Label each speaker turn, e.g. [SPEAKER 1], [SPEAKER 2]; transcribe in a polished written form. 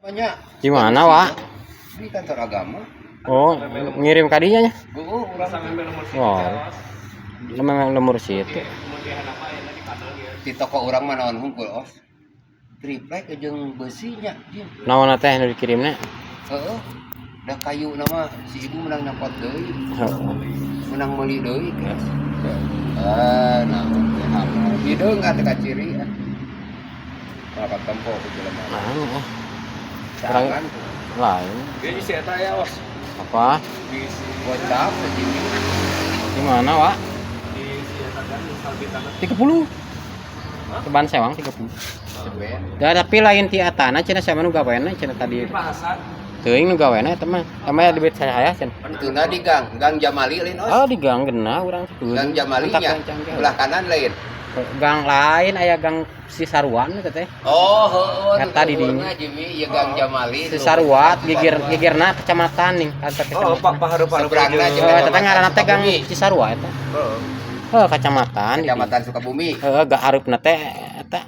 [SPEAKER 1] Banyak.
[SPEAKER 2] Di mana, Wak?
[SPEAKER 1] Di kantor agama.
[SPEAKER 2] Oh, ngirim ka dinya nya.
[SPEAKER 1] Oh, urang.
[SPEAKER 2] Oh. Memang lemur situ.
[SPEAKER 1] Di toko urang mah naon hungkul, os. Triplek jeung besinya, Jim.
[SPEAKER 2] Naon teh nu dikirimna?
[SPEAKER 1] Heeh. Da kayu nama si ibu menang nyopot deui,
[SPEAKER 2] Heeh.
[SPEAKER 1] menang meuli deui, guys. Ah, nah, hideung atuh ka ciri ah. Malah tempo ku jelema.
[SPEAKER 2] Nah, eh.
[SPEAKER 1] Jangan
[SPEAKER 2] Lain.
[SPEAKER 3] Dia isi eta ya, Os.
[SPEAKER 2] Apa?
[SPEAKER 3] Di si
[SPEAKER 1] Gocap segini.
[SPEAKER 2] Di mana, Wak?
[SPEAKER 3] Di si eta kan salbitan.
[SPEAKER 2] 30. Ceban sewang 30.
[SPEAKER 1] Seben.
[SPEAKER 2] Da, tapi lain ti atana cenah, siapa nu gawena cenah tadi.
[SPEAKER 3] Di Pak.
[SPEAKER 2] Teuing nu gawena eta mah. Sama di bet saya cenah.
[SPEAKER 1] Tuna di gang, Gang Jamali lain, os.
[SPEAKER 2] Oh, di gang genah urang tuh.
[SPEAKER 1] Gang Jamali nya. Belah kanan lain.
[SPEAKER 2] Gang lain, aya gang Cisarua eta teh.
[SPEAKER 1] Oh, heeh.
[SPEAKER 2] Eta di dinya.
[SPEAKER 1] Jimmy, ieu Gang Jamali.
[SPEAKER 2] Cisarua gigir gigirna kecamatan nih, kantor
[SPEAKER 3] Oh,
[SPEAKER 2] kecamatan.
[SPEAKER 3] Pak Paharu Paharu.
[SPEAKER 1] Seberangna jeung
[SPEAKER 2] Oh, eta teh ngaranna teh Gang
[SPEAKER 1] Sukabumi.
[SPEAKER 2] Cisarua eta.
[SPEAKER 3] Heeh.
[SPEAKER 2] Heuh, kecamatan.
[SPEAKER 1] Kecamatan Sukabumi.
[SPEAKER 2] Heeh, gak hareupna teh eta.